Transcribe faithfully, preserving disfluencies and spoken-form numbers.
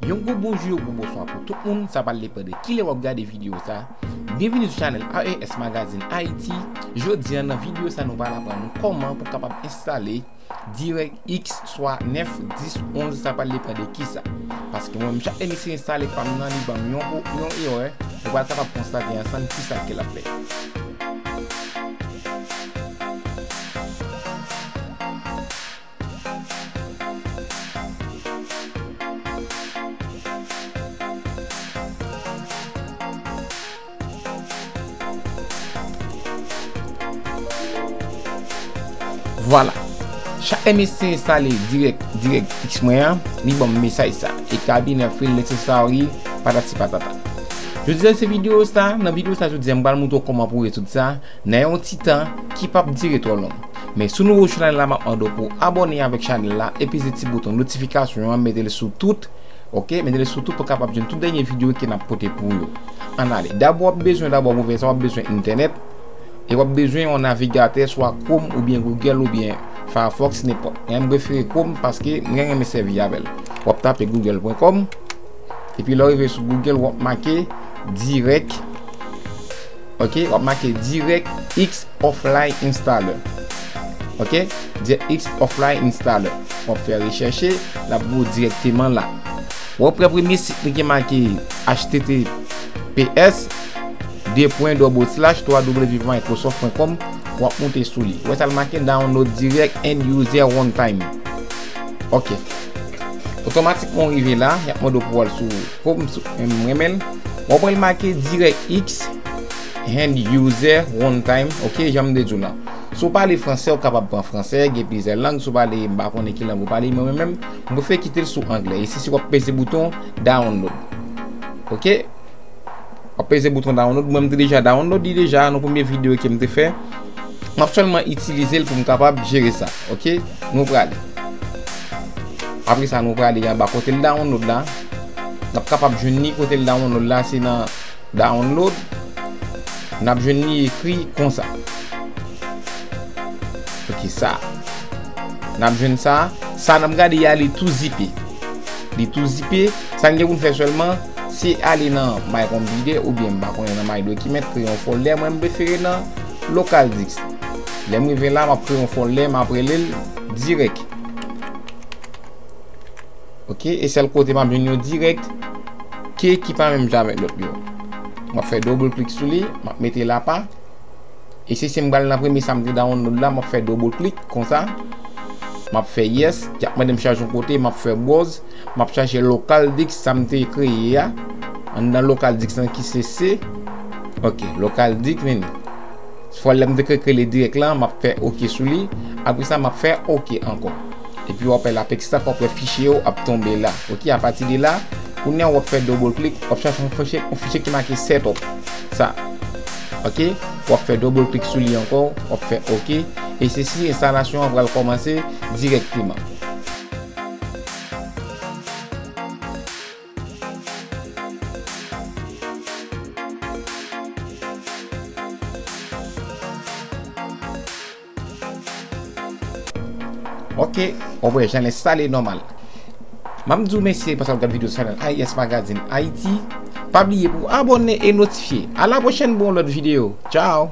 Yon gwo bonjou, yon gwo bonswa pou tout moun, sa pral depann de kilè w ap gade videyo sa. Byenvini sou chanèl R A S Magazine Haïti. Jodi a, nan videyo sa, nou pral aprann nou kòman pou w kapab enstale DirectX swa nèf, dis, onz, sa pral depann de kisa. Paske mwen menm, chak lè m eseye enstale pa m nan, li ban m yon, yon erè. Nou pral kapab konstate ansanm kisa ke l ap fè. Vwala. Chak lè m eseye enstale Direct, DirectX mwen an, li ban m mesaj sa. A cabinet field necessary, patati patata. Jodi a se videyo sa, nan videyo sa jodi a m pral montre w kòman pou w rezoud sa nan yon ti tan ki p ap dire twò long. Men si w nouvo sou chanèl la, m ap mande w pou w abòne avèk chanèl la, epi se ti bouton notifikasyon an, mete l sou tout, oke? Mete l sou tout pou w kapab jwenn tout dènye videyo ke n ap pote pou w yo. Ann ale. Dabò w ap bezwen, dabò pou w fè sa, w ap bezwen entènèt, e w ap bezwen yon navigatè, swa Chrome oubyen Google oubyen Firefox, nenpòt. Mwen, m prefere Chrome paske mwen renmen sèvi avè l. W ap tape google pwen kòm, epi lè w rive sou Google, w ap make Direct, oke, w ap make DirectX Offline Installer. Oke? DirectX Offline Installer. W ap fè rechèche, l ap voye w dirèkteman la. W ap pran premye sit li ki make H T T P S, de pwen, double slash, twa w pwen microsoft pwen com, w ap moute sou li. Ou wè sa l make, download direct end user runtime. Oke. Otomatikman w rive la, y ap mande w pou w al sou Chrome, sou, m renmen l. W ap wè l make DirectX end user runtime. Oke, jan m te di w la. Si w pale fransè, ou kapab pran fransè, gen plizyè lang. Si w pale, m pa konnen ki lang ou pale, men mwen menm, m prefere kite l sou anglè. E se si w ap peze bouton download. Oke? W ap peze bouton download. Mwen, m te deja download li deja nan premye videyo ke m te fè. M ap sèlman itilize l pou m kapab jere sa. Oke? Nou prale. Apre sa, nou prale anba kote l download la. N ap kapab jwenn li kote l download la, se nan download. N ap jwenn li ekri konsa. Oke, sa. N ap jwenn sa. Sa n ap gade a, li tou zipe. Li tou zipe. Sa n gen pou n fè sèlman, se ale nan My Computer oubyen m pa konnen nan My Document, kreye yon folder. Mwen, m prefere nan Local Disk. Lè m rive la, m ap kreye yon folder, m ap rele l Direct. Oke, e sèl kote m ap jwenn yo Direct, ke ki pa menm jan avèk lòt yo. M ap fè double click sou li, m ap mete l apa. E se si m pral nan premye sa m te download la, m ap fè double click konsa. M ap fè yes, y ap mande m chaje yon kote, m ap fè browse, m ap chache Local Disk sa m te kreye a. Anndan Local Disk lan ki se se. Oke, Local Disk, vini. Folder m te kreye, kreye li Direct lan, m ap fè oke sou li. Apre sa, m ap fè oke ankò. Epi w ap wè l ap ekstrak, w ap wè fichye yo ap tonbe la. Oke, apati de la, kounye a w ap fè double click, w ap chache yon fichye, yon fichye ki make setup. Sa. Oke, w ap fè double click sou li ankò, w ap fè oke. E se si enstalasyon an pral kòmanse dirèkteman. Oke, w ap wè jan l enstale nòmal. M ap di w mèsi paske w ap gade videyo sou chanèl R A S Magazine Haïti. Pa bliye pou w abòne e notifye. A la pwochèn pou yon lòt videyo. Tchao!